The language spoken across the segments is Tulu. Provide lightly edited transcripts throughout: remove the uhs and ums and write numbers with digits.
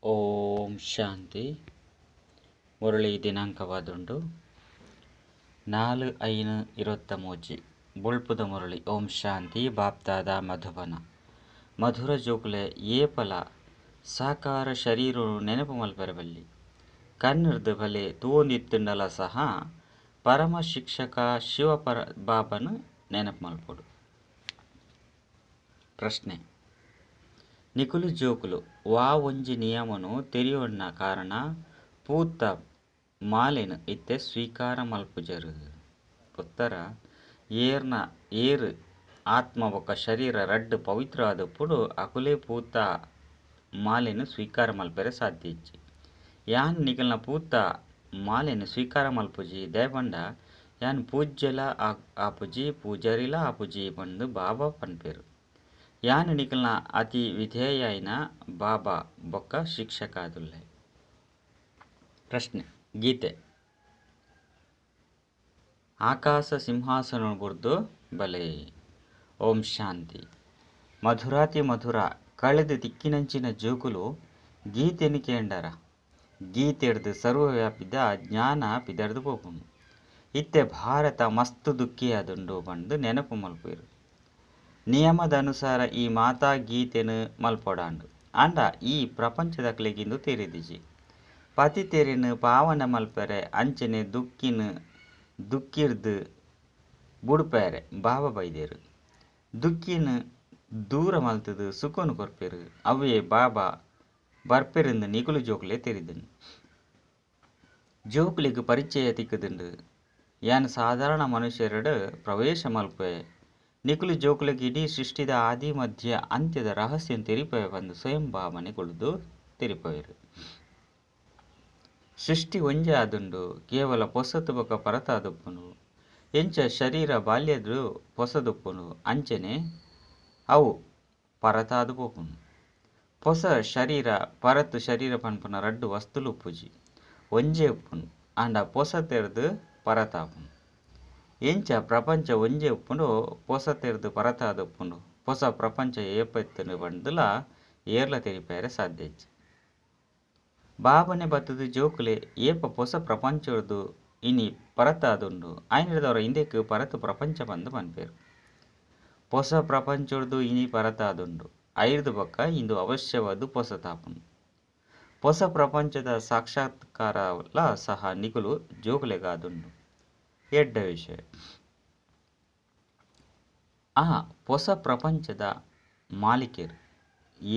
ಓಂ ಶಾಂತಿ. ಮುರಳಿ ದಿನಾಂಕವಾದುಂಡು 4/5/23. ಬೊಳ್ಪುದ ಮುರಳಿ. ಓಂ ಶಾಂತಿ. ಬಾಪ್ದಾದ ಮಧುಬನ. ಮಧುರ ಜೋಕುಲೆ ಏಪಲ ಸಾಕಾರ ಶರೀರ ನೆನಪು ಮಲ್ಪೆರೆ ಬಲ್ಲಿ. ಕಣ್ಣರ್ದು ಬಲೆ ತೂವೊಂದಿತ್ತುಂಡಲ ಸಹ ಪರಮ ಶಿಕ್ಷಕ ಶಿವಪರ ಬಾಬನ ನೆನಪು ಮಲ್ಪೊಡು. ಪ್ರಶ್ನೆ: ನಿಕುಲು ಜೋಕುಲು ವಾ ಒಂಜಿ ನಿಯಮನು ತೆರಿಯೊನ್ನ ಕಾರಣ ಪೂತ ಮಾಲೆನ್ ಇತ್ತೆ ಸ್ವೀಕಾರ ಮಲ್ಪುಜರು? ಉತ್ತರ: ಏರ್ನ ಏರ್ ಆತ್ಮ ಬೊಕ್ಕ ಶರೀರ ರಡ್ಡ್ ಪವಿತ್ರ ಆದುಪ್ಪುಡು ಅಕುಲೇ ಪೂತ ಮಾಲೆನ್ ಸ್ವೀಕಾರ ಮಲ್ಪೆರೆ ಸಾಧ್ಯ ಇಜ್ಜಿ. ಯಾನ್ ನಿಕಲ್ನ ಪೂತ ಮಾಲೆನ್ ಸ್ವೀಕಾರ ಮಲ್ಪುಜಿ, ದಾಯೆ ಯಾನ್ ಪೂಜ್ಯಲ ಆಪುಜಿ ಪೂಜಾರಿಲ ಆಪುಜಿ ಪಂದ್ ಬಾಬಾ ಪನ್ಪೆರು. ಯಾನ್ ನಿಕಲ್ನ ಅತಿ ವಿಧೇಯಾಯಿನ ಬಾಬಾ ಬೊಕ್ಕ ಶಿಕ್ಷಕ ಆದುಲ್ಲೆ. ಪ್ರಶ್ನೆ: ಗೀತೆ ಆಕಾಶ ಸಿಂಹಾಸನ ಬುರ್ದು ಬಲೆ. ಓಂ ಶಾಂತಿ. ಮಧುರಾತಿ ಮಧುರ ಕಳೆದು ತಿಕ್ಕಿನಂಚಿನ ಜೋಕುಲು ಗೀತೆನು ಕೇಂಡರ ಗೀತೆಡ್ದು ಸರ್ವವ್ಯಾಪಿದ ಜ್ಞಾನ ಪಿದರ್ದು ಪೋಪುಂಡು. ಇತ್ತೆ ಭಾರತ ಮಸ್ತ್ ದುಃಖಿಯಾದುಂಡು ಪಂದು ನೆನಪು ಮಲ್ಪುವೆರು. ನಿಯಮದ ಅನುಸಾರ ಈ ಮಾತಾ ಗೀತೆನು ಮಲ್ಪೊಡಾಂಡು. ಆಂಡ ಈ ಪ್ರಪಂಚದಕ್ಲೆಗಿಂದು ತೆರಿದಿಜಿ. ಪತಿತೆರೆನ್ ಪಾವನ ಮಲ್ಪೆರೆ ಅಂಚನೆ ದುಃಖಿನ್ ದುಃಖಿರ್ದು ಬುಡ್ಪೆರೆ ಬಾಬಾ ಬೈದೇರು. ದುಃಖಿನ್ ದೂರ ಮಲ್ತದು ಸುಖನು ಕೊರ್ಪೆರು. ಅವೇ ಬಾಬಾ ಬರ್ಪೆರೆಂದು ನಿಕುಲು ಜೋಕುಲೆ ತೆರಿದುಂಡು. ಜೋಕುಲೆಗ್ ಪರಿಚಯ ತಿಕ್ಕುದುಂಡು. ಯಾನ್ ಸಾಧಾರಣ ಮನುಷ್ಯರೆಡ್ ಪ್ರವೇಶ ಮಲ್ಪೆ. ನಿಕುಲು ಜೋಕುಲೆಗ್ ಇಡೀ ಸೃಷ್ಟಿದ ಆದಿ ಮಧ್ಯ ಅಂತ್ಯದ ರಹಸ್ಯ ತೆರಿಪವೆ ಪಂದು ಸ್ವಯಂ ಬಾಬನೆ ಕುಳಿದು ತೆರಿಪವೆರು. ಸೃಷ್ಟಿ ಒಂಜೆ ಆದುಂಡು, ಕೇವಲ ಪೊಸತು ಬೊಕ್ಕ ಪರತಾದುಪ್ಪುಂಡು. ಎಂಚ ಶರೀರ ಬಾಲ್ಯದು ಪೊಸದುಪ್ಪುಂಡು ಅಂಚನೆ ಅವು ಪರತಾದು ಪೋಪುಂಡು. ಪೊಸ ಶರೀರ ಪರತು ಶರೀರ ಪನ್ಪುನ ರಡ್ಡು ವಸ್ತುಲು ಉಪ್ಪುಜಿ, ಒಂಜೇ ಉಪ್ಪುಂಡು. ಆಂಡ ಪೊಸತೆರ್ದು ಪರತಾಪುಂಡು. ಎಂಚ ಪ್ರಪಂಚ ಒಂಜೇ ಉಪ್ಪುಂಡು ಪೊಸತೆರ್ದು ಪರತಾದುಪ್ಪುಂಡು. ಪೊಸ ಪ್ರಪಂಚ ಏಪೆತ್ತುಂಡು ಪಂಡುಲ ಏರ್ಲ ತೆರಿಪೆರೆ ಸಾಧ್ಯ ಇಜ್ಜಿ. ಬಾಬನೆ ಬತ್ತದು ಜೋಕುಲೆ ಏಪ ಪೊಸ ಪ್ರಪಂಚೊರ್ದು ಇನಿ ಪರತಾದುಂಡು ಆಯ್ನೆಡ್ದವರ ಇಂದೆಕ್ ಪರತು ಪ್ರಪಂಚ ಪಂದು ಪನ್ಪೆರು. ಪೊಸ ಪ್ರಪಂಚೊರ್ದು ಇನಿ ಪರತಾದುಂಡು ಐರ್ದು ಬೊಕ್ಕ ಇಂದು ಅವಶ್ಯವಾದು ಪೊಸತಾಪುಂಡು. ಪೊಸ ಪ್ರಪಂಚದ ಸಾಕ್ಷಾತ್ಕಾರಲ ಸಹ ನಿಕುಲು ಜೋಕುಲೆಗಾದುಂಡು. ಎಡ್ಡ ವಿಷಯ. ಆ ಪೊಸ ಪ್ರಪಂಚದ ಮಾಲೀಕರು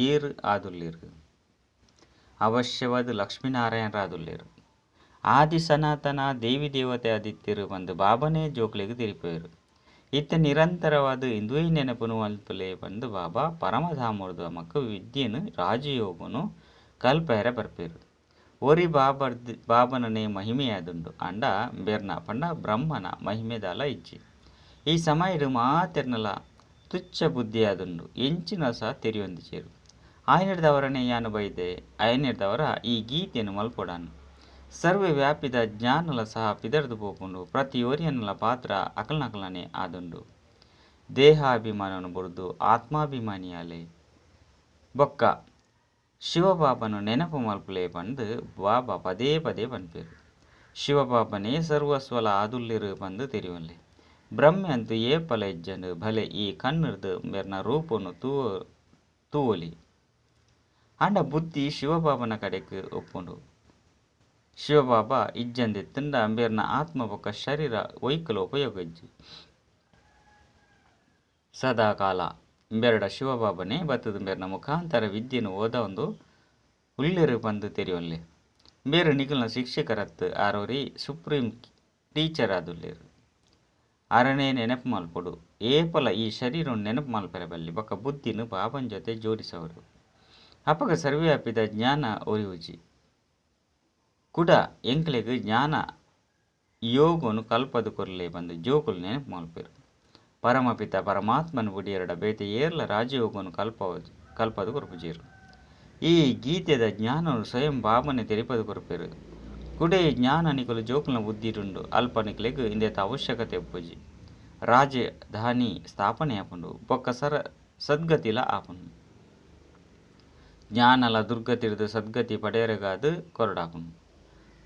ಏರ್ ಆದುಲ್ಲೆರು? ಅವಶ್ಯವಾದ ಲಕ್ಷ್ಮೀನಾರಾಯಣರಾದುಲ್ಲೆರು. ಆದಿ ಸನಾತನ ದೇವಿ ದೇವತೆ ಆದಿತ್ಯರು ಪಂದು ಬಾಬನೇ ಜೋಕುಲೆಗ್ ತೆರಿಪೆರು. ಇತ್ತೆ ನಿರಂತರವಾದ ಇಂದುವೇ ನೆನಪುನು ಮಲ್ಪುಲೆ ಪಂದು ಬಾಬಾ ಪರಮಧಾಮೊರ್ದು ನಮಕ್ ವಿದ್ಯೆನು ರಾಜಯೋಗನು ಕಲ್ಪೆರೆ ಬರ್ಪೆರು. ಒರಿ ಬಾಬನನೇ ಮಹಿಮೆಯಾದುಂಡು. ಆಂಡ ಬೆರ್ನ ಪಂಡ ಬ್ರಹ್ಮನ ಮಹಿಮೆದಾಲ ಇಜ್ಜಿ. ಈ ಸಮಯಡು ಮಾತೆರ್ನಲ ತುಚ್ಛ ಬುದ್ಧಿಯಾದುಂಡು. ಎಂಚಿನ ಸಹ ತೆರಿಯೊಂದಿಜೆರು. ಆಯ್ನೆಡ್ದವರನೇ ಯಾನು ಬೈದೆ, ಆಯ್ನೆಡ್ದವರ ಈ ಗೀತೆಯನ್ನು ಮಲ್ಪೊಡಾನು. ಸರ್ವ ವ್ಯಾಪಿದ ಜ್ಞಾನಲ ಸಹ ಪಿದರ್ದು ಪೋಪುಂಡು. ಪ್ರತಿ ಒರಿಯನಲ ಪಾತ್ರ ಅಕಲ್ನಕಲನೆ ಆದುಂಡು. ದೇಹಾಭಿಮಾನನು ಬುರ್ದು ಆತ್ಮಾಭಿಮಾನಿಯಾಲೆ ಬೊಕ್ಕ ಶಿವಬಾಬನು ನೆನಪು ಮಲ್ಪುಲೆ ಪಂದು ಬಾಬಾ ಪದೇ ಪದೇ ಪನ್ಪೆರು. ಶಿವಬಾಬನೇ ಸರ್ವಸ್ವಲ ಆದುಲ್ಲೆರು ಪಂದು ತೆರಿಯೊನ್ಲೆ. ಬ್ರಹ್ಮೆ ಅಂತು ಏಪಲ ಇಜ್ಜಂಡು ಭಲೆ ಈ ಕಣ್ಣುರ್ದು ಮೆರ್ನ ರೂಪನು ತೂವೊಲಿ. ಆಂಡ ಬುದ್ಧಿ ಶಿವಬಾಬನ ಕಡೆಕ್ ಒಪ್ಪುಂಡು. ಶಿವಬಾಬಾ ಇಜ್ಜಂದಿತ್ತುಂಡ ಅಂಬೇರ್ನ ಆತ್ಮ ಬೊಕ್ಕ ಶರೀರ ಒಯ್ಕಲ ಉಪಯೋಗ ಇಜ್ಜಿ. ಸದಾಕಾಲ ಇಂಬೆರಡ ಶಿವಬಾಬನೇ ಬತ್ತದು ಇಂಬೆರ್ನ ಮುಖಾಂತರ ವಿದ್ಯೆನು ಓದ ಒಂದು ಉಲ್ಲೆರು ಪಂದು ತೆರಿಯೊನ್ಲೆ. ಬೇರೆ ನಿಕಲ್ನ ಶಿಕ್ಷಕರತ್ತು ಆರೋರಿ ಸುಪ್ರೀಂ ಟೀಚರ್ ಆದುಲ್ಲೆರು. ಅರಣೇ ನೆನಪು ಮಲ್ಪೊಡು. ಏಪಲ ಈ ಶರೀರವನ್ನು ನೆನಪು ಮಲ್ಪೆರೆ ಬಲ್ಲಿ ಬೊಕ್ಕ ಬುದ್ಧಿನು ಬಾಬನ ಜೊತೆ ಜೋಡಿಸವರು. ಅಪಗ ಸರ್ವವ್ಯಾಪಿದ ಜ್ಞಾನ ಒರಿಯುಜಿ. ಕುಡ ಎಂಕ್ಲೆಗ್ ಜ್ಞಾನ ಯೋಗನು ಕಲ್ಪದು ಕೊರ್ಲೆ ಪಂದು ಜೋಕುಲು ನೆನಪು ಮಲ್ಪೆರು. ಪರಮಪಿತ ಪರಮಾತ್ಮನ ಬುಡಿಯರಡ ಬೇತೆ ಏರ್ಲ ರಾಜಯೋಗನು ಕಲ್ಪದು ಕೊರ್ಪುಜೆರು. ಈ ಗೀತೆದ ಜ್ಞಾನನು ಸ್ವಯಂ ಬಾಬನೆ ತೆರಿಪದು ಕೊರ್ಪೆರು. ಕುಡೆ ಜ್ಞಾನ ನಿಕುಲು ಜೋಕುಲ್ನ ಬುದ್ಧಿರುಂಡು. ಅಲ್ಪ ನಿಕ್ಲೆಗ್ ಇಂದೆತ ಅವಶ್ಯಕತೆ ಉಪ್ಪುಜಿ. ರಾಜಧಾನಿ ಸ್ಥಾಪನೆ ಆಪುಂಡು ಬೊಕ್ಕ ಸದ್ಗತಿಲ ಆಪುಂಡು. ಜ್ಞಾನಲ ದುರ್ಗತಿಡ್ದ್ ಸದ್ಗತಿ ಪಡೆಯರೆಗಾದ್ ಕೊರೊಡಾಪುಂಡು.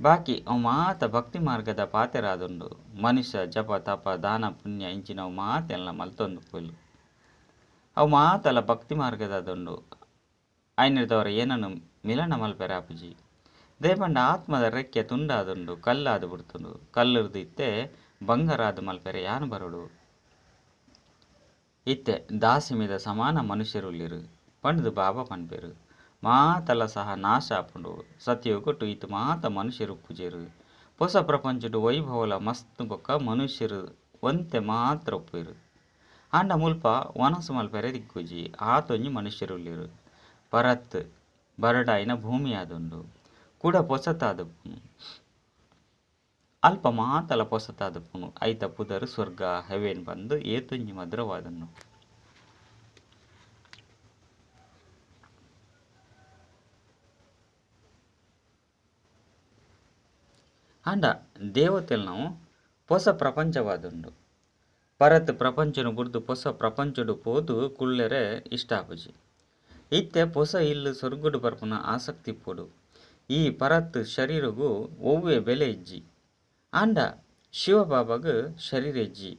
ಬಾಕಿ ಅವು ಮಾತ ಭಕ್ತಿ ಮಾರ್ಗದ ಪಾತೆರಾದುಂಡು. ಮನುಷ್ಯ ಜಪ ತಪ ದಾನ ಪುಣ್ಯ ಇಂಚಿನವು ಮಾತೆಲ್ಲ ಮಲ್ತೊಂದುಪ್ಪುವೆರ್. ಅವು ಮಾತಲ ಭಕ್ತಿ ಮಾರ್ಗದಾದುಂಡು. ಐನೆಡ್ದವರ ಏನನ್ನು ಮಿಲನ ಮಲ್ಪೆರೆ ಆಪುಜಿ. ದಾಯೆ ಆತ್ಮದ ರೆಕ್ಕೆ ತುಂಡಾದುಂಡು, ಕಲ್ಲಾದ್ ಬಿಡ್ತುಂಡು. ಕಲ್ಲುರ್ದು ಇತ್ತೆ ಬಂಗಾರಾದ್ ಮಲ್ಪೆರೆ ಯಾನ್ ಬರೊಡು. ಇತ್ತೆ ದಾಸಿಮೆದ ಸಮಾನ ಮನುಷ್ಯರುಲ್ಲೆರ್ ಪಂಡ್ದ್ ಬಾಬಾ ಪನ್ಪೆರ್. ಮಾತಲ ಸಹ ನಾಶ ಆಪುಂಡು. ಸತ್ಯಯುಗಟ್ ಇತ್ ಮಾತ ಮನುಷ್ಯರು ಪೂಜೆರು. ಪೊಸ ಪ್ರಪಂಚಡ್ ವೈಭವಲ ಮಸ್ತ್ ಬೊಕ್ಕ ಮನುಷ್ಯರು ಒಂತೆ ಮಾತ್ರ ಉಪ್ಪುವೆರ್. ಆಂಡ ಮುಲ್ಪ ವನಸ್ ಮಲ್ಪೆರೆ ತಿಕ್ಕುಜಿ. ಆತೊಂಜಿ ಮನುಷ್ಯರುಲ್ಲೆರ್. ಪರತ್ ಬರಡಾಯಿನ ಭೂಮಿ ಆದುಂಡು. ಕುಡ ಪೊಸತಾದುಪ್ಪುನು. ಅಲ್ಪ ಮಾತಲ ಪೊಸತಾದುಪ್ಪುನು. ಐತ ಪುದರ್ ಸ್ವರ್ಗ ಹೆವೆನ್ ಪಂದ್ ಏತೊಂಜಿ ಮಧುರವಾದುಂಡು. ಆಂಡ ದೇವತೆಲ್ ನಾವು ಪೊಸ ಪ್ರಪಂಚವಾದುಂಡು. ಪರತ್ ಪ್ರಪಂಚನು ಬುಡ್ದು ಪೊಸ ಪ್ರಪಂಚಡು ಪೋದು ಕುಳ್ಳೆರೆ ಇಷ್ಟ ಆಪುಜಿ. ಇತ್ತೆ ಪೊಸ ಇಲ್ಲ್ ಸ್ವರ್ಗಡು ಬರ್ಪುನ ಆಸಕ್ತಿ ಇಪ್ಪೊಡು. ಈ ಪರತ್ ಶರೀರಗು ಒವ್ವೆ ಬೆಲೆ ಇಜ್ಜಿ. ಆಂಡ ಶಿವಬಾಬಾಗ್ ಶರೀರ ಇಜ್ಜಿ.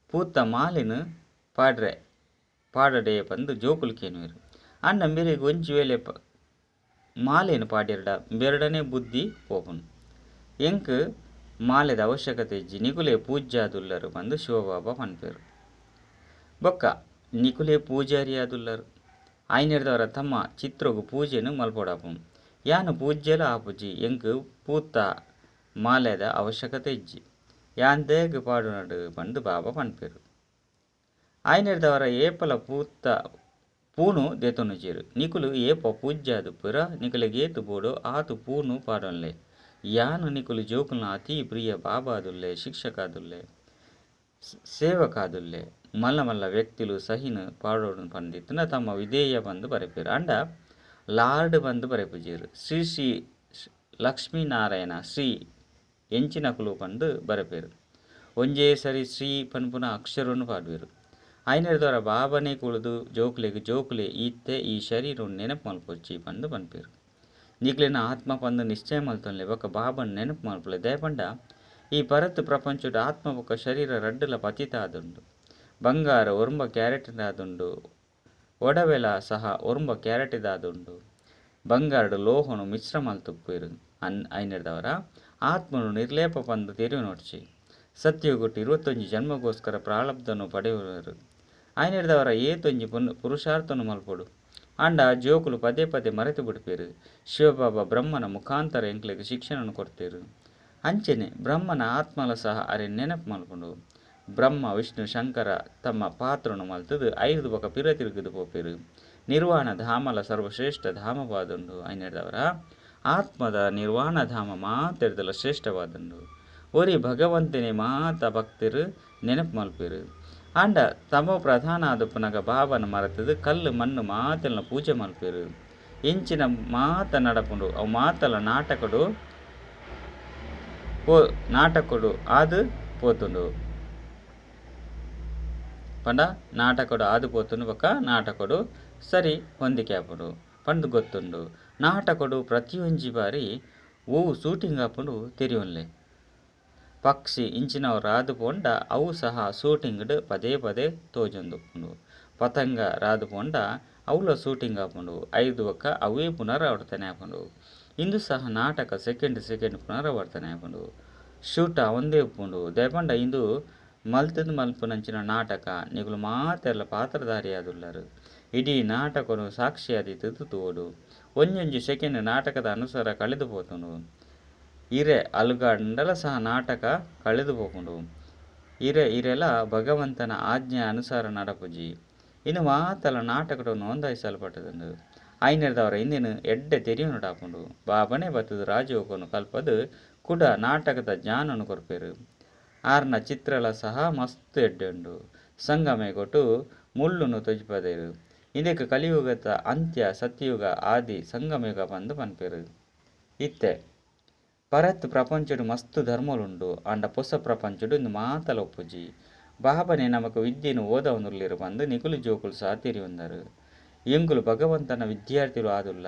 ಪೂತ ಮಾಲೆನ್ ಪಾಡ್ರೆ ಪಾಡಡೆ ಪಂದ್ ಜೋಕುಲು ಕೇನುವೆರ್. ಆಂಡ ಮೇರೆಗ್ ಒಂಜಿ ವೇಳೆ ಮಾಲೆನ್ ಪಾಡ್ಯರ್ಡ ಬೇರಡನೆ ಬುದ್ಧಿ ಪೋಪುಂಡು. ಎಂಕ್ ಮಾಲೆದ ಅವಶ್ಯಕತೆ ಇಜ್ಜಿ. ನಿಕುಲೆ ಪೂಜ್ಯಾದುಲ್ಲರ್ ಪಂದ್ ಶಿವಬಾಬಾ ಪನ್ಪೆರ್. ಬೊಕ್ಕ ನಿಕುಲೆ ಪೂಜಾರಿ ಆದುಲ್ಲರ್. ಐನೆಡ್ದವರ ತಮ್ಮ ಚಿತ್ರೊಗು ಪೂಜೆನ್ ಮಲ್ಪೊಡಾಪುಂಡು. ಯಾನ್ ಪೂಜ್ಯಲ ಆಪುಜಿ. ಎಂಕ್ ಪೂತ ಮಾಲೆದ ಅವಶ್ಯಕತೆ ಇಜ್ಜಿ. ಯಾನ್ ದೇಗ್ ಪಾಡುನಡು ಪಂದ್ ಬಾಬಾ ಪನ್ಪೆರ್. ಐನೆಡ್ದವರ ಏಪಲ ಪೂತ ಪೂನು ದೆತೊನುಜೆರ್. ನಿಕುಲು ಏಪ ಪೂಜ್ಯಾದುಪ್ಪುವೆರ ನಿಕಲೆಗ್ ಏತ್ ಬೋಡೋ ಆತ್ ಪೂನು ಪಾಡೊನ್ಲೆ. ಯಾನ್ ನಿಕುಲು ಜೋಕುಲ್ನ ಅತಿ ಪ್ರಿಯ ಬಾಬಾದುಲ್ಲೆ, ಶಿಕ್ಷಕಾದುಲ್ಲೆ, ಸೇವಕಾದುಲ್ಲೆ. ಮಲ್ಲ ಮಲ್ಲ ವ್ಯಕ್ತಿಲು ಸಹಿನ್ ಪಾಡೊಡು ಪಂದಿತ್ತುಂಡ ತಮ್ಮ ವಿಧೇಯ ಪಂದ್ ಬರೆಪೆರ್. ಆಂಡ ಲಾರ್ಡ್ ಪಂದ್ ಬರೆಪುಜೆರ್. ಶ್ರೀ ಶ್ರೀ ಲಕ್ಷ್ಮೀನಾರಾಯಣ ಶ್ರೀ ಎಂಚಿನಕುಲು ಪಂದ್ ಬರೆಪೆರ್. ಒಂಜೇ ಸರಿ ಶ್ರೀ ಪನ್ಪುನ ಅಕ್ಷರನು ಪಾಡುವೆರ್. ಐನೆಡ್ದವರ ಬಾಬಾನೇ ಕುಳ್ದು ಜೋಕುಲೆಗ್ ಜೋಕುಲೆ ಇತ್ತೆ ಈ ಶರೀರನ್ ನೆನಪು ಮಲ್ಪೊಚ್ಚಿ ಪಂದ್ ಪನ್ಪೆರ್. ನಿಕ್ಲೆನ ಆತ್ಮ ಪಂದ್ ನಿಶ್ಚಯ ಮಲ್ತೊನ್ಲೆ ಬೊಕ್ಕ ಬಾಬನ್ ನೆನಪು ಮಲ್ಪುಲೆ. ದಾಯೆ ಪಂಡ ಈ ಪರತ್ ಪ್ರಪಂಚಡ್ ಆತ್ಮ ಬೊಕ್ಕ ಶರೀರ ರಡ್ಡುಲ ಪತಿತ ಆದುಂಡು. ಬಂಗಾರ ಒರ್ಂಬ ಕ್ಯಾರೆಟ್ ಆದುಂಡು. ಒಡವೆಲ ಸಹ ಒರ್ಂಬ ಕ್ಯಾರೆಟ್ ದಾದುಂಡು. ಬಂಗಾರಡ್ ಲೋಹನು ಮಿಶ್ರ ಮಲ್ತುಪ್ಪುವೆರ್. ಐನೆಡ್ದವರ ಆತ್ಮನು ನಿರ್ಲೇಪ ಪಂದ್ ತೆರಿಯೊನೊಡ್ಚಿ. ಸತ್ಯಯುಗಟ್ 21 ಜನ್ಮಗೋಸ್ಕರ ಪ್ರಾರಬ್ಧನು ಪಡೆಯುವರು. ಐನೆಡ್ದವರ ಏತೊಂಜಿ ಪುರುಷಾರ್ಥನು ಮಲ್ಪೊಡು. ಆಂಡ ಜೋಕುಲು ಪದೇ ಪದೇ ಮರೆತು ಬಿಡ್ಪೆರ್. ಶಿವಬಾಬಾ ಬ್ರಹ್ಮನ ಮುಖಾಂತರ ಎಂಕ್ಲೆಗ್ ಶಿಕ್ಷಣನು ಕೊರ್ತೆರ್. ಅಂಚನೆ ಬ್ರಹ್ಮನ ಆತ್ಮಲ ಸಹ ಅರೆನ್ ನೆನಪು ಮಲ್ಪುಂಡು. ಬ್ರಹ್ಮ ವಿಷ್ಣು ಶಂಕರ ತಮ್ಮ ಪಾತ್ರನು ಮಲ್ತುದು ಐರ್ದ್ ಬೊಕ ಪಿರ ತಿರುಗುದು ಪೋಪೆರ್. ನಿರ್ವಾಣ ಧಾಮಲ ಸರ್ವಶ್ರೇಷ್ಠ ಧಾಮವಾದುಂಡು. ಐನೆಡ್ದವರ ಆತ್ಮದ ನಿರ್ವಾಣ ಧಾಮ ಮಾತೆರ್ದಲ ಶ್ರೇಷ್ಠವಾದುಂಡು. ಒರಿ ಭಗವಂತನೇ ಮಾತ ಭಕ್ತರು ನೆನಪು ಮಲ್ಪೆರ್. ಆಂಡ ತಮೋ ಪ್ರಧಾನ ಆದುಪ್ಪುನಗ ಬಾಬನ ಮರೆತುದು ಕಲ್ಲು ಮಣ್ಣು ಮಾತೆಲ್ನ ಪೂಜೆ ಮಲ್ಪೆರ್. ಇಂಚಿನ ಮಾತ ನಡಪುಂಡು. ಅವು ಮಾತಲ ನಾಟಕಡು ನಾಟಕಡು ಆದು ಪೋತುಂಡು. ಪಂಡ ನಾಟಕಡು ಆದು ಪೋತುಂಡು ಬೊಕ್ಕ ನಾಟಕಡು ಸರಿ ಹೊಂದಿಕೆ ಆಪುಂಡು ಪಂದ್ ಗೊತ್ತುಂಡು. ನಾಟಕಡು ಪ್ರತಿಯೊಂಜಿ ಬಾರಿ ಒವು ಶೂಟಿಂಗ್ ಆಪುಂಡು ತೆರಿಯೊನ್ಲೆ. ಪಕ್ಷಿ ಇಂಚಿನವು ರಾದ್ ಪೋಂಡ ಅವು ಸಹ ಶೂಟಿಂಗ್ಡ್ ಪದೇ ಪದೇ ತೋಜೊಂದುಪ್ಪುಂಡು. ಪತಂಗ ರಾದ್ ಪೋಂಡ ಅವುಲ ಶೂಟಿಂಗ್ ಆಪುಂಡು. ಐರ್ದ್ ಬೊಕ್ಕ ಅವೇ ಪುನರಾವರ್ತನೆ ಆಪುಂಡು. ಇಂದು ಸಹ ನಾಟಕ ಸೆಕೆಂಡ್ ಸೆಕೆಂಡ್ ಪುನರಾವರ್ತನೆ ಆಪುಂಡು. ಶೂಟ್ ಆವೊಂದೇ ಉಪ್ಪುಂಡು. ದಾಯೆ ಪಂಡ ಇಂದು ಮಲ್ತುದು ಮಲ್ಪುನಂಚಿನ ನಾಟಕ. ನಿಕುಲು ಮಾತೆರ್ಲ ಪಾತ್ರಧಾರಿಯಾದುಲ್ಲರ್. ಇಡೀ ನಾಟಕನು ಸಾಕ್ಷಿಯಾದಿತ್ತುದು ತೂವೊಡು. ಒಂಜೊಂಜಿ ಸೆಕೆಂಡ್ ನಾಟಕದ ಅನುಸಾರ ಕಳೆದು ಪೋತುಂಡು. ಇರೆ ಅಲುಗಾಂಡಲ ಸಹ ನಾಟಕ ಕಳೆದು ಪೋಪುಂಡು. ಇರೆ ಇರೆಲ ಭಗವಂತನ ಆಜ್ಞೆ ಅನುಸಾರ ನಡಪುಜಿ. ಇಂದು ಮಾತಲ ನಾಟಕಡು ನೋಂದಾಯಿಸಲ್ಪಟ್ಟುಂಡು. ಐನೆಡ್ದವರ ಇಂದೆನ್ ಎಡ್ಡೆ ತೆರಿಯೊನೊಡಾಪುಂಡು. ಬಾಬನೇ ಬತ್ತುದು ರಾಜಯೋಗನು ಕಲ್ಪದು ಕುಡ ನಾಟಕದ ಜ್ಞಾನನು ಕೊರ್ಪೆರ್. ಆರ್ನ ಚಿತ್ರಲ ಸಹ ಮಸ್ತ್ ಎಡ್ಡೆ ಉಂಡು. ಸಂಗಮೇಗೊಟು ಮುಳ್ಳುನು ತೊಜಿಪದೆರ್. ಇಂದೆಕ್ ಕಲಿಯುಗದ ಅಂತ್ಯ ಸತ್ಯಯುಗ ಆದಿ ಸಂಗಮಯುಗ ಪಂದ್ ಪನ್ಪೆರ್. ಇತ್ತೆ ಪರತ್ ಪ್ರಪಂಚಡ್ ಮಸ್ತ್ ಧರ್ಮಲುಂಡು. ಆಂಡ ಪೊಸ ಪ್ರಪಂಚಡ್ ಇಂದು ಮಾತಲ ಉಪ್ಪುಜಿ. ಬಾಬನೇ ನಮಕ್ ವಿದ್ಯೆನ್ ಓದವೊಂದುಲ್ಲೆರ್ ಪಂದ್ ನಿಕುಲು ಜೋಕುಲು ಸಹ ತೆರಿಯೊಂದರ್. ಎಂಕುಲು ಭಗವಂತನ ವಿದ್ಯಾರ್ಥಿಲು ಆದುಲ್ಲ.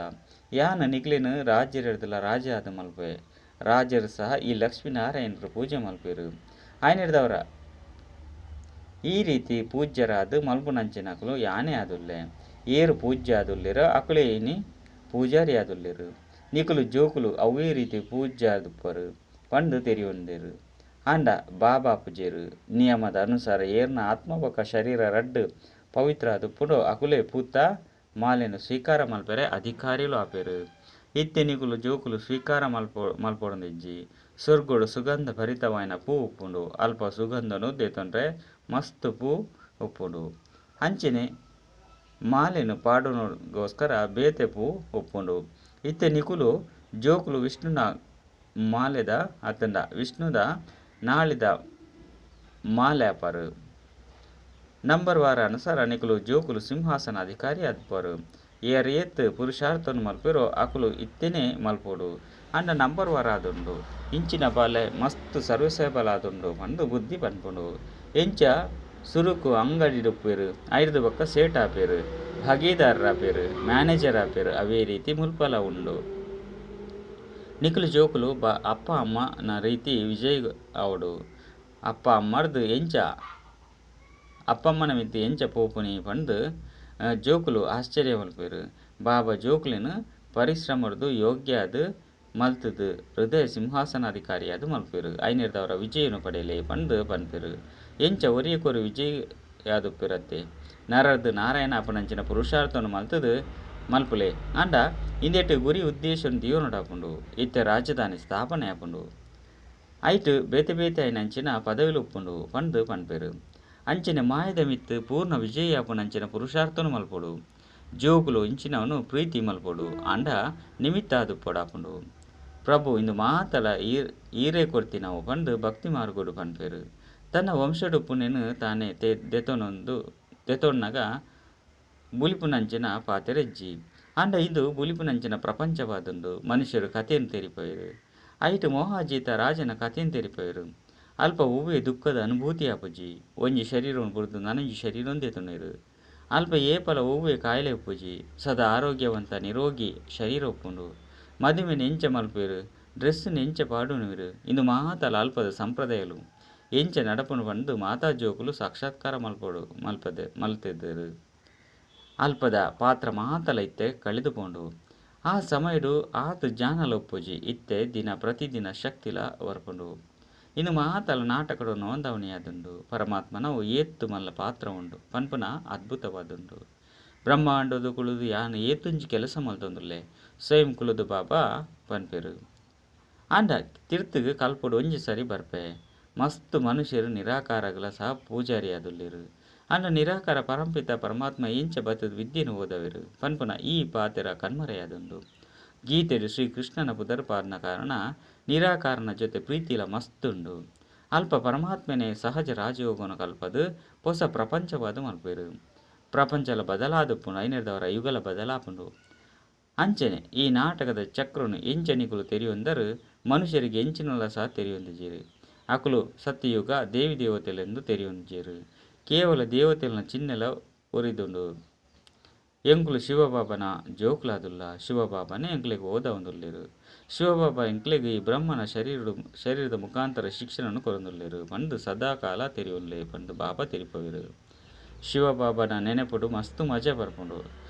ಯಾನ್ ನಿಕ್ಲೆನ್ ರಾಜೆರೆಡ್ದಲ ರಾಜ ಆದ್ ಮಲ್ಪುವೆ. ರಾಜೆರ್ ಸಹ ಈ ಲಕ್ಷ್ಮೀನಾರಾಯಣರ್ ಪೂಜೆ ಮಲ್ಪುವೆರ್. ಆಯಿನೆಡ್ದಾವರ ಈ ರೀತಿ ಪೂಜ್ಯರಾದ್ ಮಲ್ಪುನಂಚಿನಕುಲು ಯಾನೇ ಆದುಲ್ಲೆ. ಏರ್ ಪೂಜ್ಯ ಆದುಲ್ಲೆರೋ ಅಕುಲೇ ಇನಿ ಪೂಜಾರಿ ಆದುಲ್ಲೆರ್. ನಿಕುಲು ಜೋಕುಲು ಅವ್ವೇ ರೀತಿ ಪೂಜ್ಯ ಆದುಪ್ಪರು ಪಂದ್ ತೆರಿಯೊಂದೆರ್. ಆಂಡ ಬಾಬಾ ಪೂಜೆರ್. ನಿಯಮದ ಅನುಸಾರ ಏರ್ನ ಆತ್ಮ ಬೊಕ್ಕ ಶರೀರ ರಡ್ಡ್ ಪವಿತ್ರ ಆದುಪ್ಪುಂಡೋ ಅಕುಲೇ ಪೂತ ಮಾಲೆನ್ ಸ್ವೀಕಾರ ಮಲ್ಪೆರೆ ಅಧಿಕಾರಿಲು ಆಪೆರ್. ಇತ್ತೆ ನಿಕುಲು ಜೋಕುಲು ಸ್ವೀಕಾರ ಮಲ್ಪೊಡೊಂದಿಜ್ಜಿ. ಸೊರ್ಗಡ್ ಸುಗಂಧ ಭರಿತವಾಯಿನ ಪೂ ಉಪ್ಪುಂಡು. ಅಲ್ಪ ಸುಗಂಧನು ದೆತೊನ್ರೆ ಮಸ್ತ್ ಪೂ ಉಪ್ಪುಂಡು. ಅಂಚೆನೆ ಮಾಲೆನ್ ಪಾಡುನಗೋಸ್ಕರ ಬೇತೆ ಪೂ ಉಪ್ಪುಂಡು. ಇತ್ತೆ ನಿಕುಲು ಜೋಕುಲು ವಿಷ್ಣುನ ಮಾಲೆದ ಅತ್ತಂಡ ವಿಷ್ಣುದ ನಾಳಿದ ಮಾಲೆ ಆಪರ್. ನಂಬರ್ ವಾರ ಅನುಸಾರ ನಿಕುಲು ಜೋಕುಲು ಸಿಂಹಾಸನ ಅಧಿಕಾರಿ ಆದುಪ್ಪರು. ಏರ್ ಏತ್ ಪುರುಷಾರ್ಥನ್ ಮಲ್ಪೆರೋ ಅಕುಲು ಇತ್ತೆನೇ ಮಲ್ಪೊಡು. ಆಂಡ ನಂಬರ್ ವಾರ ಆದುಂಡು. ಇಂಚಿನ ಬಾಲೆ ಮಸ್ತ್ ಸರ್ವಿಸೇಬಲ್ ಆದುಂಡು ಪಂದ್ ಬುದ್ಧಿ ಪನ್ಪುಂಡು. ಎಂಚ ಸುರುಕು ಅಂಗಡಿಡ್ ಉಪ್ಪುವೆರ್ ಐರ್ದ್ ಬೊಕ್ಕ ಸೇಟ್ ಆಪೆರ್ ಭಾಗೀದಾರರ್ ಆಪೆರ್ ಮ್ಯಾನೇಜರ್ ಆಪೆರ್ ಅವೇ ರೀತಿ ಮುಲ್ಪಲ ಉಂಡು. ನಿಕುಲು ಜೋಕುಲು ಅಪ್ಪ ಅಮ್ಮ ನ ರೀತಿ ವಿಜಯ್ ಆವೊಡು. ಅಪ್ಪ ಅಮ್ಮರ್ದ್ ಎಂಚ ಅಪ್ಪಮ್ಮನ ಮಿತ್ತ್ ಎಂಚ ಪೋಪುನಿ ಪಂದ್ ಜೋಕುಲು ಆಶ್ಚರ್ಯ ಮನ್ಪುವೆರ್. ಬಾಬಾ ಜೋಕುಲೆನ್ ಪರಿಶ್ರಮರ್ದ್ ಯೋಗ್ಯ ಆದ್ ಮಲ್ತುದು ಹೃದಯ ಸಿಂಹಾಸನಾಧಿಕಾರಿಯಾದ್ ಮಲ್ಪುವೆರ್. ಐನೆರ್ದಾವರ ವಿಜಯನ್ ಪಡೆಲೆ ಪಂದ್ ಪನ್ಪೆರ್. ಎಂಚ ಒರಿಯಕೊರಿ ವಿಜಯ್ ಆದುಪ್ಪೆರತ್ತೆ. ನರರ್ದ್ ನಾರಾಯಣ ಆಪುನಂಚಿನ ಪುರುಷಾರ್ಥನ್ ಮಲ್ತುದು ಮಲ್ಪುಲೆ. ಆಂಡ ಇಂದೆಟ್ ಗುರಿ ಉದ್ದೇಶನ್ ದೀವೊನೊಡಾಪುಂಡು. ಇತ್ತೆ ರಾಜಧಾನಿ ಸ್ಥಾಪನೆ ಆಪುಂಡು. ಐಟ್ ಬೇತೆ ಬೇತೆ ಆಯಿನಂಚಿನ ಪದವಿಲು ಉಪ್ಪುಂಡು ಪಂದ್ ಪನ್ಪೆರ್. ಅಂಚನೆ ಮಾಯದ ಮಿತ್ತ್ ಪೂರ್ಣ ವಿಜಯ ಆಪುನಂಚಿನ ಪುರುಷಾರ್ಥನ್ ಮಲ್ಪೊಡು. ಜೋಕುಲು ಇಂಚಿನವನು ಪ್ರೀತಿ ಮಲ್ಪೊಡು. ಆಂಡ ನಿಮಿತ್ತ ಆದುಪ್ಪೊಡಾಪುಂಡು. ಪ್ರಭು ಇಂದು ಮಾತಲ ಈರೇ ಕೊರ್ತಿನವು ಪಂದ್ ಭಕ್ತಿ ಮಾರ್ಗಡ್ ಪನ್ಪೆರ್. ತನ್ನ ವಂಶಡುಪ್ಪುನೆನ್ ತಾನೇ ದೆತೊನೊಂದು ದೆತೊನ್ನಗ ಬುಲಿಪುನಂಚಿನ ಪಾತೆರ ಇಜ್ಜಿ. ಆಂಡ ಇಂದು ಬುಲಿಪುನಂಚಿನ ಪ್ರಪಂಚವಾದುಂಡು. ಮನುಷ್ಯರು ಕಥೆನ್ ತೆರಿಪಾಯೆರ್. ಐಟ್ ಮೋಹಜಿತ ರಾಜನ ಕಥೆನ್ ತೆರಿಪಾಯೆರ್. ಅಲ್ಪ ಒವ್ವೇ ದುಃಖದ ಅನುಭೂತಿ ಆಪುಜಿ. ಒಂಜಿ ಶರೀರನ್ ಬುಡ್ದು ನನೊಂಜಿ ಶರೀರನ್ ದೆತೊನೆರ್. ಅಲ್ಪ ಏಪಲ ಒವ್ವೇ ಕಾಯಿಲೆ ಉಪ್ಪುಜಿ. ಸದಾ ಆರೋಗ್ಯವಂತ ನಿರೋಗಿ ಶರೀರ ಉಪ್ಪುಂಡು. ಮದಿಮೆನ್ ಎಂಚ ಮಲ್ಪುವೆರ್, ಡ್ರೆಸ್ ನ್ ಎಂಚ ಪಾಡುನುವೆರ್ ಇಂದು ಮಾತಲ ಅಲ್ಪದ ಸಂಪ್ರದಾಯಲು. ಎಂಚ ನಡಪುಂಡು ಪಂದ್ ಮಾತಾ ಜೋಕುಲು ಸಾಕ್ಷಾತ್ಕಾರ ಮಲ್ಪೊಡು ಮಲ್ಪದೆ ಮಲ್ತೆದೆರ್. ಅಲ್ಪದ ಪಾತ್ರ ಮಾತಲ ಇತ್ತೆ ಕಳೆದು ಪೋಂಡು. ಆ ಸಮಯಡ್ ಆತ್ ಜ್ಞಾನಲ ಉಪ್ಪುಜಿ. ಇತ್ತೆ ದಿನ ಪ್ರತಿದಿನ ಶಕ್ತಿಲ ಬರ್ಪುಂಡು. ಇಂದು ಮಾತಲ ನಾಟಕಡ್ ನೋಂದಾವಣಿ ಆದುಂಡು. ಪರಮಾತ್ಮನವು ಏತ್ ಮಲ್ಲ ಪಾತ್ರ ಉಂಡು ಪನ್ಪುನ ಅದ್ಭುತವಾದುಂಡು. ಬ್ರಹ್ಮಾಂಡದ ಕುಳುದು ಯಾನ್ ಏತೊಂಜಿ ಕೆಲಸ ಮಲ್ತೊಂದುಲ್ಲೆ ಸ್ವಯಂ ಕುಲುದು ಬಾಬಾ ಪನ್ಪೆರ್. ಆಂಡ ತಿರ್ತುಗು ಕಲ್ಪೊಡು ಒಂಜಿ ಸರಿ ಬರ್ಪೆ. ಮಸ್ತ್ ಮನುಷ್ಯರು ನಿರಾಕಾರಗ್ಲ ಸಹ ಪೂಜಾರಿ ಆದುಲ್ಲೆರ್. ಆಂಡ ನಿರಾಕಾರ ಪರಂಪಿತ ಪರಮಾತ್ಮ ಎಂಚ ಬತ್ತುದು ವಿದ್ಯೆನ್ ಓದವೆರ್ ಪನ್ಪುನ ಈ ಪಾತೆರ ಕಣ್ಮರೆಯಾದುಂಡು. ಗೀತೆಡ್ ಶ್ರೀ ಕೃಷ್ಣನ ಪುದರ್ ಪಾಡ್ನ ಕಾರಣ ನಿರಾಕಾರನ ಜೊತೆ ಪ್ರೀತಿಲ ಮಸ್ತ್ ಉಂಡು. ಅಲ್ಪ ಪರಮಾತ್ಮನೇ ಸಹಜ ರಾಜಯೋಗನು ಕಲ್ಪದ್ ಪೊಸ ಪ್ರಪಂಚವಾದ್ ಮಲ್ಪುವೆರ್. ಪ್ರಪಂಚಲ ಬದಲಾದುಪ್ಪುಂಡು ಐನೆರ್ದಾವರ ಯುಗಲ ಬದಲಾಪುಂಡು. ಅಂಚನೆ ಈ ನಾಟಕದ ಚಕ್ರನು ಎಂಚ ನಿಕುಲು ತೆರಿಯೊಂದರ್ ಮನುಷ್ಯರಿಗೆ ಎಂಚಿನಲ ಸಹ ತೆರಿಯೊಂದಿಜೆರ್. ಅಕುಲು ಸತ್ಯಯುಗ ದೇವಿ ದೇವತೆಲೆಂದು ತೆರಿಯೊಂದಿಜೆರ್. ಕೇವಲ ದೇವತೆಲ್ನ ಚಿಹ್ನೆಲ ಒರಿದುಂಡು. ಎಂಕುಲು ಶಿವಬಾಬನ ಜೋಕುಲಾದುಲ್ಲ. ಶಿವಬಾಬನೇ ಎಂಕ್ಲೆಗ್ ಓದವೊಂದುಲ್ಲೆರ್. ಶಿವಬಾಬಾ ಎಂಕ್ಲೆಗ್ ಈ ಬ್ರಹ್ಮನ ಶರೀರದ ಮುಖಾಂತರ ಶಿಕ್ಷಣನ್ ಕೊರೊಂದುಲ್ಲೆರ್ ಪಂದ್ ಸದಾ ಕಾಲ ತೆರಿಯೊನ್ಲೆ ಪಂದ್ ಬಾಬಾ ತೆರಿಪಾವೆರ್. ಶಿವಬಾಬನ ನೆನಪುಡು ಮಸ್ತ್ ಮಜಾ ಬರ್ಪುಂಡು.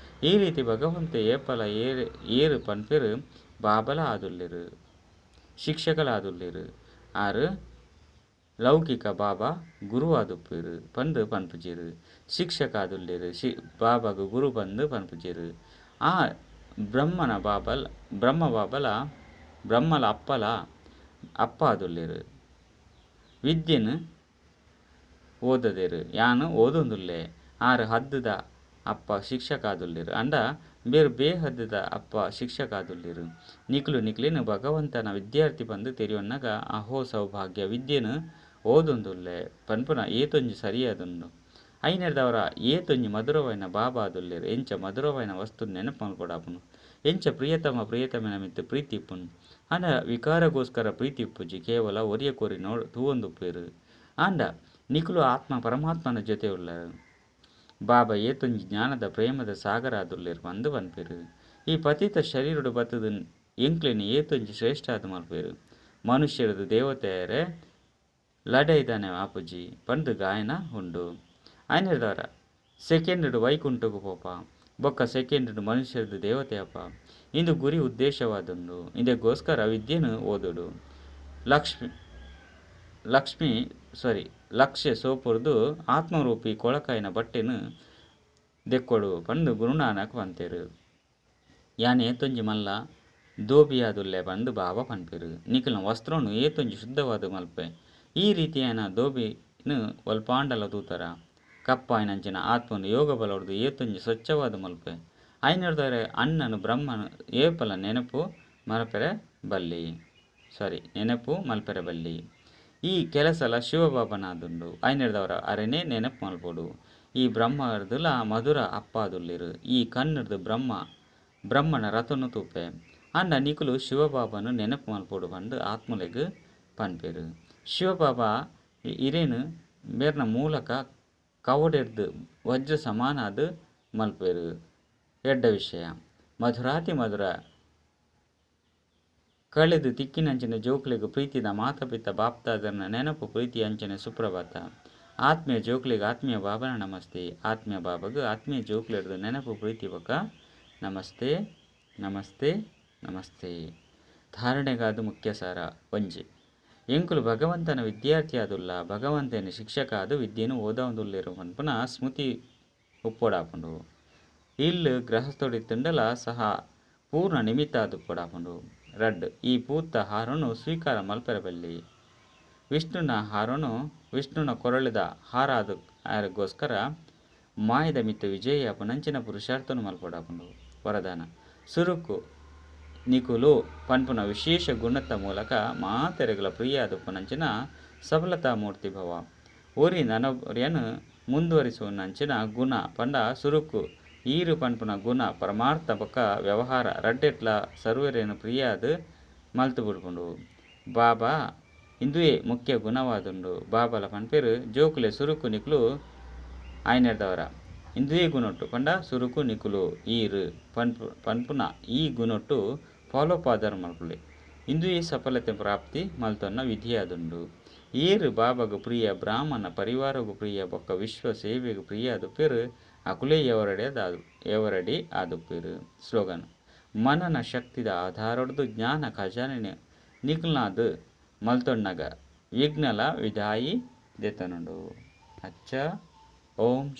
ಈ ರೀತಿ ಭಗವಂತೆ ಏಪಲ ಏರ್ ಏರ್ ಪನ್ಪೆರ್ ಬಾಬಲ ಆದುಲ್ಲೆರ್. ಶಿಕ್ಷಕಲ ಆದುಲ್ಲೆರ್. ಆರ್ ಲೌಕಿಕ ಬಾಬಾ ಗುರು ಆದುಪ್ಪೆರ್ ಪಂದ್ ಪನ್ಪುಜೆರ್. ಶಿಕ್ಷಕ ಆದುಲ್ಲೆರ್ ಬಾಬಾಗ್ ಗುರು ಪಂದ್ ಪನ್ಪುಜೆರ್. ಆ ಬ್ರಹ್ಮನ ಬಾಬಲ್ ಬ್ರಹ್ಮ ಬಾಬಲ ಬ್ರಹ್ಮಲ ಅಪ್ಪಲ ಅಪ್ಪ ಆದುಲ್ಲೆರ್. ವಿದ್ಯೆನ್ ಓದದೆರ್. ಯಾನ್ ಓದೊಂದುಲ್ಲೆ. ಆರ್ ಹದ್ದುದ ಅಪ್ಪ ಶಿಕ್ಷಕ ಆದುಲ್ಲೆರ್. ಆಂಡ ಬೇರ್ ಬೇಹದ್ದುದ ಅಪ್ಪ ಶಿಕ್ಷಕ ಆದುಲ್ಲೆರ್. ನಿಕುಲು ನಿಕ್ಲೆನ್ ಭಗವಂತನ ವಿದ್ಯಾರ್ಥಿ ಪಂದ್ ತೆರಿಯೊನ್ನಗ ಅಹೋ ಸೌಭಾಗ್ಯ ವಿದ್ಯೆನ್ ಓದೊಂದುಲ್ಲೆ ಪನ್ಪುನ ಏತೊಂಜಿ ಸರಿಯಾದುಂಡು. ಐನೆರ್ದಾವರ ಏತೊಂಜಿ ಮಧುರವಾಯಿನ ಬಾಬಾ ಆದುಲ್ಲೆರ್. ಎಂಚ ಮಧುರವಾಯಿನ ವಸ್ತು ನೆನಪು ಮಲ್ಪೊಡಾಪುಂಡು. ಎಂಚ ಪ್ರಿಯತಮ ಪ್ರಿಯತಮನ ಮಿತ್ತ್ ಪ್ರೀತಿ ಇಪ್ಪುಂಡು. ಆಂಡ ವಿಕಾರಗೋಸ್ಕರ ಪ್ರೀತಿ ಇಪ್ಪುಜಿ. ಕೇವಲ ಒರಿಯಕೊರಿ ತೂವೊಂದುಪ್ಪುವೆರ್. ಆಂಡ ನಿಕುಲು ಆತ್ಮ ಪರಮಾತ್ಮನ ಜೊತೆ ಉಲ್ಲರ್. ಬಾಬಾ ಏತೊಂಜಿ ಜ್ಞಾನದ ಪ್ರೇಮದ ಸಾಗರ ಆದುಲ್ಲೆರ್ ಪಂದ್ ಪನ್ಪೆರ್. ಈ ಪತಿತ ಶರೀರಡ್ ಬತ್ತುದು ಎಂಕ್ಲೆನ್ ಏತೊಂಜಿ ಶ್ರೇಷ್ಠ ಆದ್ ಮಲ್ಪುವೆರ್. ಮನುಷ್ಯರ್ದ್ ದೇವತೆಯರೇ ಲಡಾಯಿ ದಾನೆ ಆಪುಜಿ ಪಂದ್ ಗಾಯನ ಉಂಡು. ಆಯ್ನೆರ್ದಾವರ ಸೆಕೆಂಡ್ ವೈಕುಂಠಗ್ ಪೋಪ ಬೊಕ್ಕ ಸೆಕೆಂಡ್ ಮನುಷ್ಯರ್ದ್ ದೇವತೆ ಆಪ. ಇಂದು ಗುರಿ ಉದ್ದೇಶವಾದುಂಡು. ಇಂದೆಗೋಸ್ಕರ ವಿದ್ಯೆನ್ ಓದೊಡು. ಲಕ್ಷ್ಮಿ ಲಕ್ಷ್ಮಿ ಸಾರಿ ಲಕ್ಷ್ಯ ಸೋಪುರ್ದು ಆತ್ಮರೂಪಿ ಕೊಳಕಾಯಿನ ಬಟ್ಟೆನ್ ದೆಕ್ಕೊಡು ಪಂದ್ ಗುರುನಾನಕ್ ಪಂತೆರ್. ಯಾನ್ ಏತೊಂಜಿ ಮಲ್ಲ ದೋಬಿಯಾದುಲ್ಲೆ ಪಂದ್ ಬಾಬಾ ಪನ್ಪೆರ್. ನಿಕಲ್ನ ವಸ್ತ್ರನು ಏತೊಂಜಿ ಶುದ್ಧವಾದ್ ಮಲ್ಪೆ. ಈ ರೀತಿಯಾಯಿನ ದೋಬಿನ್ ಒಲ್ಪಾಂಡಲ ತೂತರ. ಕಪ್ಪಾಯಿನಂಚಿನ ಆತ್ಮನು ಯೋಗ ಬಲೊರ್ದು ಏತೊಂಜಿ ಸ್ವಚ್ಛವಾದ್ ಮಲ್ಪೆ. ಐನೆರ್ದಾವರೆ ಅಣ್ಣನ್ ಬ್ರಹ್ಮನ್ ಏಪಲ ನೆನಪು ಮರಪೆರೆ ಬಲ್ಲಿ ಸಾರಿ ನೆನಪು ಮಲ್ಪೆರೆ ಬಲ್ಲಿ. ಈ ಕೆಲಸಲ ಶಿವಬಾಬನಾದುಂಡು. ಐನೆರ್ದಾವರ ಅರೆನೇ ನೆನಪು ಮಲ್ಪೊಡು. ಈ ಬ್ರಹ್ಮರ್ದುಲ ಮಧುರ ಅಪ್ಪಾದುಲ್ಲೆರ್. ಈ ಕಣ್ಣುರ್ದು ಬ್ರಹ್ಮ ಬ್ರಹ್ಮನ ರಥನು ತೂಪೆ. ಆಂಡ ನಿಕುಲು ಶಿವಬಾಬನ್ ನೆನಪು ಮಲ್ಪೊಡು ಪಂದ್ ಆತ್ಮಲೆಗ್ ಪನ್ಪೆರ್. ಶಿವಬಾಬಾ ಇರೇನು ಮೇರ್ನ ಮೂಲಕ ಕವಡೆರ್ದು ವಜ್ರ ಸಮಾನಾದ್ ಮಲ್ಪುವೆರ್. ಎಡ್ಡೆ ವಿಷಯ. ಮಧುರಾತಿ ಮಧುರ ಕಳೆದು ತಿಕ್ಕಿನಂಚಿನ ಜೋಕ್ಲೆಗ್ ಪ್ರೀತಿದ ಮಾತಾಪಿತ ಬಾಪ್ದಾದನ ನೆನಪು ಪ್ರೀತಿ ಅಂಚನೆ ಸುಪ್ರಭಾತ. ಆತ್ಮೀಯ ಜೋಕ್ಲೆಗ್ ಆತ್ಮೀಯ ಬಾಬನ ನಮಸ್ತೆ. ಆತ್ಮೀಯ ಬಾಬಗ್ ಆತ್ಮೀಯ ಜೋಕ್ಲೆರ್ದ್ ನೆನಪು ಪ್ರೀತಿ ಬೊಕ್ಕ ನಮಸ್ತೆ ನಮಸ್ತೆ ನಮಸ್ತೆ. ಧಾರಣೆಗಾದ ಮುಖ್ಯ ಸಾರ ಒಂಜಿ. ಎಂಕುಲು ಭಗವಂತನ ವಿದ್ಯಾರ್ಥಿ ಆದುಲ್ಲ. ಭಗವಂತನ ಶಿಕ್ಷಕ ಆದ್ ವಿದ್ಯೆನ್ ಓದಾವೊಂದುಲ್ಲೆರ್ ಪನ್ಪುನ ಸ್ಮೃತಿ ಉಪ್ಪೊಡಾಪುಂಡು. ಇಲ್ಲ್ ಗೃಹಸ್ಥೊಡಿತ್ತುಂಡಲ ಸಹ ಪೂರ್ಣ ನಿಮಿತ್ತ ಆದುಪ್ಪೊಡಾಪುಂಡು. ರಡ್ಡ್ ಈ ಪೂತ್ತ ಹಾರನು ಸ್ವೀಕಾರ ಮಲ್ಪೆರೆ ಬಲ್ಲಿ. ವಿಷ್ಣುನ ಹಾರನು ವಿಷ್ಣುನ ಕೊರಳಿದ ಹಾರ ಆದ್ ಮಾಯದ ಮಿತ್ತ್ ವಿಜಯ ಆಪುನಂಚಿನ ಪುರುಷಾರ್ಥನು ಮಲ್ಪೊಡಾಪುಂಡು. ವರದಾನ ಸುರುಕು ನಿಕುಲು ಪನ್ಪುನ ವಿಶೇಷ ಗುಣತ್ತ ಮೂಲಕ ಮಾತೆರೆಗ್ಲ ಪ್ರಿಯ ಆದುಪ್ಪುನಂಚಿನ ಸಫಲತಾ ಮೂರ್ತಿ ಭವ. ಒರಿ ನನೊರಿಯನ್ ಮುಂದುವರಿಸುವನಂಚಿನ ಗುಣ ಪಂಡ ಸುರುಕು ಈರು ಪನ್ಪುನ ಗುಣ ಪರಮಾರ್ಥ ಬೊಕ್ಕ ವ್ಯವಹಾರ ರಡ್ಡೆಟ್ಲ ಸರ್ವೆರೆನ್ ಪ್ರಿಯಾದ್ ಮಲ್ತು ಬುಡ್ಪುಂಡು. ಬಾಬಾ ಇಂದುವೇ ಮುಖ್ಯ ಗುಣವಾದುಂಡು. ಬಾಬಾಲ ಪನ್ಪೆರ್ ಜೋಕುಲೆ ಸುರುಕು ನಿಕುಲು ಆಯ್ನೆರ್ದವರ ಇಂದುವೇ ಗುಣೊಟ್ಟು ಪಂಡ ಸುರುಕು ನಿಕುಲು ಈರು ಪನ್ಪು ಪನ್ಪುನ ಈ ಗುಣೊಟ್ಟು ಫಾಲೋ ಫಾದರ್ ಮಲ್ಪುಲೆ. ಇಂದುವೇ ಸಫಲತೆ ಪ್ರಾಪ್ತಿ ಮಲ್ತೊನ್ನ ವಿಧಿಯಾದುಂಡು. ಏರ್ ಬಾಬಾಗ್ ಪ್ರಿಯ ಬ್ರಾಹ್ಮಣ ಪರಿವಾರಗ್ ಪ್ರಿಯ ಬೊಕ್ಕ ವಿಶ್ವ ಸೇವೆಗ್ ಪ್ರಿಯ ಆದುಪ್ಪೆರ್ ಅಕುಲೇ ಎವರಡಿ ಆದುಪ್ಪೆರ್. ಸ್ಲೋಗನ್ ಮನನ ಶಕ್ತಿದ ಆಧಾರೊಡ್ದು ಜ್ಞಾನ ಖಜಾನೆ ನಿಕುಲ್ನಾದ್ ಮಲ್ತೊನ್ನಗ ವಿಘ್ನಲ ವಿದಾಯಿ ದೆತೊನುಂಡು. ಅಚ್ಚ ಓಂ.